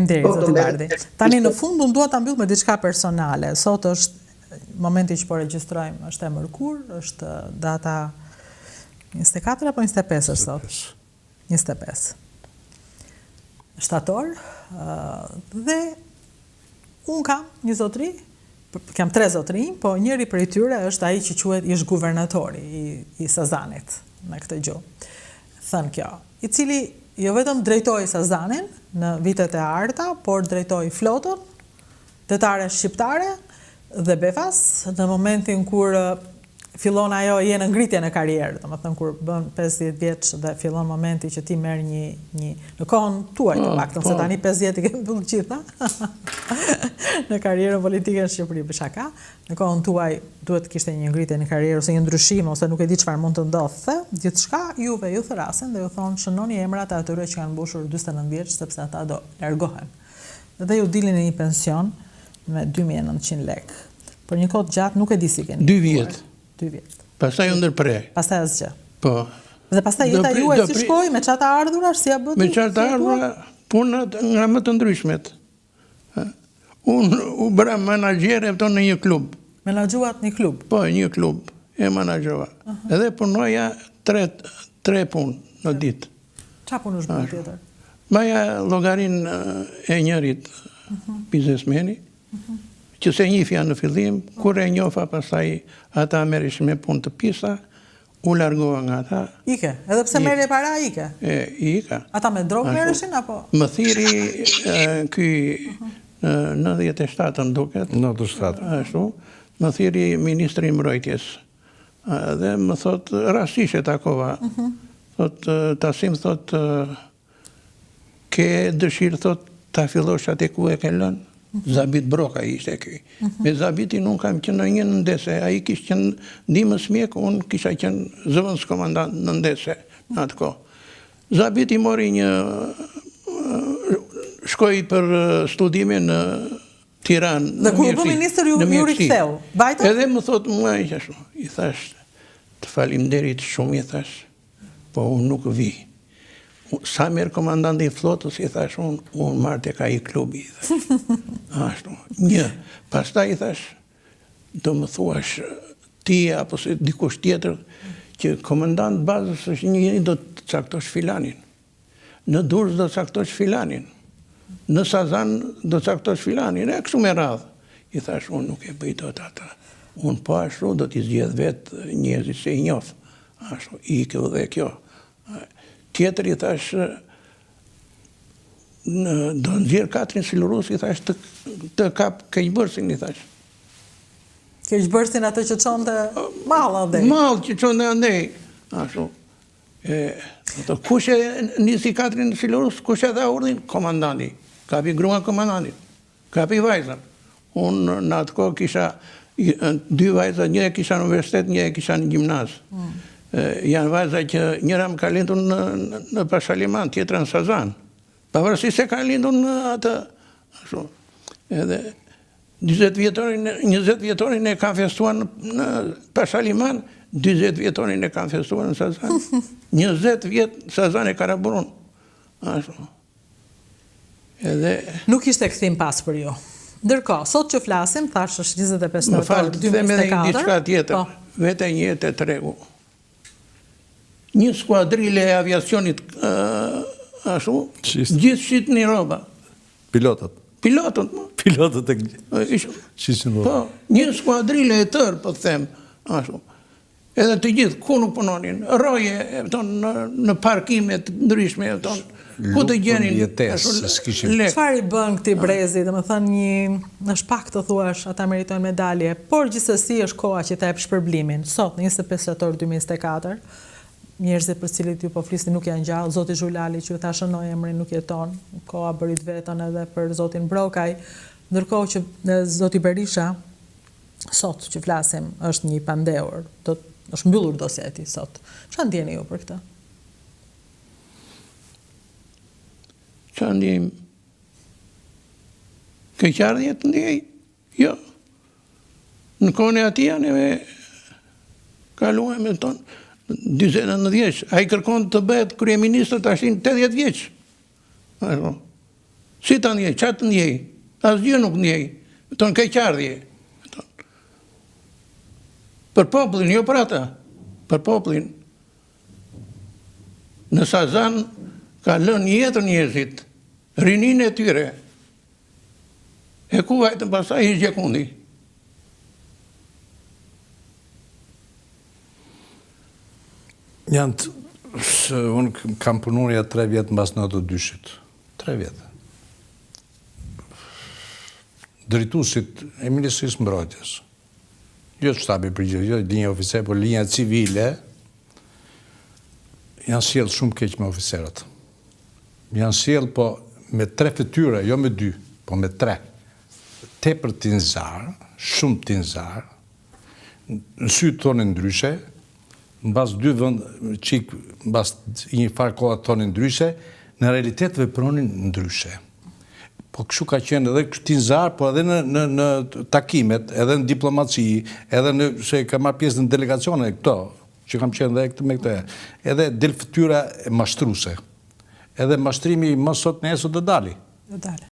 Faleminderit, po, zoti Bardhi. Tani në fund unë dua ta mbyll me diçka personale. Sot është momenti që po regjistrojmë, është e mërkurë, është data 24 apo 25 është sot? 25. Shtator dhe unë kam një zotëri, kam tre zotërinj, po njëri prej tyre është ai që quhet ish guvernatori i, i Sazanit në këtë gjuhë. Thënë kjo, i cili jo vetëm drejtoi Sazanin në vitet e arta, por drejtoi flotën detare shqiptare dhe befas në momentin kur fillon ajo je në ngritje në karrierë, domethënë kur bën 50 vjeç dhe fillon momenti që ti merr një një në kohën tuaj të po, paktën, se po. tani 50 i ke mbyllur gjitha. në karrierën politike në Shqipëri për shaka. Në kohën tuaj duhet të kishte një ngritje në karrierë ose një ndryshim ose nuk e di çfarë mund të ndodhte, gjithçka juve ju thërrasin dhe ju thonë shënoni emrat e atyre që kanë mbushur 49 vjeç sepse ata do largohen. Dhe ju dilni në një pension me 2900 lekë. Për një kohë të gjatë nuk e di si keni. 2 vjet. 2 vjet. Pastaj u ndërpre. Pastaj asgjë. Po. Dhe pastaj jeta juaj si shkoi me ça të ardhura, si ia bëtë? Me ça të ardhura, punët nga më të ndryshmet. Unë u bëra menaxher e në një klub. Menaxhuat një klub? Po, një klub. E menaxhova. Uh -huh. Edhe punoja tre, tre punë në ditë. Ça punësh bëni tjetër? Mbaja llogarinë e njërit uh mhm. -huh. biznesmeni, uh mhm. -huh. që s'e njifja në fillim, kur e njofa pastaj ata merreshin me punë të pisa, U largova nga ata. Ike, edhe pse merrje para, ike? E, ika. Ata me drogë merreshin, apo? Më thirri ky në 97 më duket. 97. Ashtu, më thirri ministri i mbrojtjes. Dhe më thot, rastisht e takova. Mhm. Thot, Tasim, thot, Ke dëshirë thot ta fillosh aty ku e ke lënë? Zabit Broka ishte ky. Mhm. Me Zabitin unë kam qenë në një nëndetëse, ai kish qenë ndihmës mjek, unë kisha qenë zëvendës komandant nëndetëse në atë kohë. Zabiti mori një shkoi për studime në Tiranë. Dhe kur u bë ministër ju ju riktheu. Vajtët? Edhe më thot mua i ashtu, i thash të faleminderit shumë i thash. Po unë nuk vij. Sa merr komandanti i flotës, i thash unë, unë marr tek ai klubi, i thash. Ashtu, një. Pastaj i thash, do më thuash ti apo se dikush tjetër, që komandant bazës është një, do të caktosh filanin. Në Durrës do caktosh filanin. Në Sazan do caktosh filanin. E kështu me radhë. I thash, unë nuk e bëj dot atë. Unë po ashtu do t'i zgjedh vetë njerëzit se i njof. Ashtu, iku dhe kjo. Tjetër i thash, në, do nxjerr katrin silurus, i thash, të, të kap keqbërësin, i thash. Keqbërësin atë që çonte mall andej. Mall që çonte andej. Ashtu. E, ato, kush e nisi katrin silurus, kush e dha urdhrin? Komandanti. Kapi gruan komandantit. Kapi vajzën. Unë në atë kohë kisha dy vajza, një e kisha në universitet, një e kisha në gjimnaz. Mm. Janë vajza që njëra më ka lindur në, në, në Pashaliman, tjetra në Sazan. Pavarësisht se ka lindur në atë, ashtu. Edhe 40 vjetorin, 20 vjetorin e kam festuar në, në Pashaliman, 40 vjetorin e kam festuar në Sazan. 20 vjet Sazan e Karaburun. Ashtu. Edhe Nuk ishte kthim pas për ju. Ndërkohë, sot që flasim, thash është 25 Më fal, të them edhe një diçka tjetër. Po. Vete një herë te tregu. Një skuadrile e aviacionit ashtu, gjithë shitnin rroba. Pilotët. Pilotët, mo. Pilotët e shisnin rroba. Po, një skuadrile e tërë, po të them, ashtu. Edhe të gjithë, ku nuk punonin, roje, e kupton, në, në parkime të ndryshme, e kupton, ku të gjenin, lekë. Çfarë i bën këtij brezi, domethënë një, është pak të thuash, ata meritojnë medalje, por gjithsesi është koha që ta jep shpërblimin. Sot, në 25 shtator 2024, njerëzit për cilët ju po flisni nuk janë gjallë, zoti Zhulali që ju tha shënoj emrin nuk jeton, koha bëri të vetën edhe për zotin Brokaj, ndërkohë që zoti Berisha, sot që flasim është një i pandehur, do është mbyllur dosja e tij sot. Çfarë ndjeni ju për këtë? Çfarë ndjejmë? Keqardhje të ndjej? Jo. Në kohën e atij neve kaluam me tonë 49 vjeç. Ai kërkon të bëhet kryeministër tash 80 vjeç. Apo. Si ta ndjej, ça të ndjej? Asgjë nuk ndjej. Thonë keqardhje. Për popullin, jo për ata. Për popullin. Në Sazan ka lënë jetën njerëzit, rininë e tyre. E ku vajtën pastaj hiç gjëkundi. Janë të, se unë kam punuar ja tre vjet mbas 92-shit. Tre vjet. Drejtuesit e Ministrisë Mbrojtjes. Jo shtabi përgjithë, jo linja oficer, por linja civile janë sjellë shumë keq me oficerët. Janë sjellë po me tre fytyra, jo me dy, po me tre. Tepër tinzar, shumë tinzar, në sy të thonin ndryshe, mbas dy vend, çik, mbas një farë koha të thonin ndryshe, në realitet vepronin ndryshe. Po kështu ka qenë edhe tinzar, po edhe në, në, në takimet, edhe në diplomaci, edhe në, se kam marrë pjesë në delegacione këto, që kam qenë dhe këtë me këtë, edhe del fytyra mashtruse. Edhe mashtrimi mos sot nesër do dali. Do dali.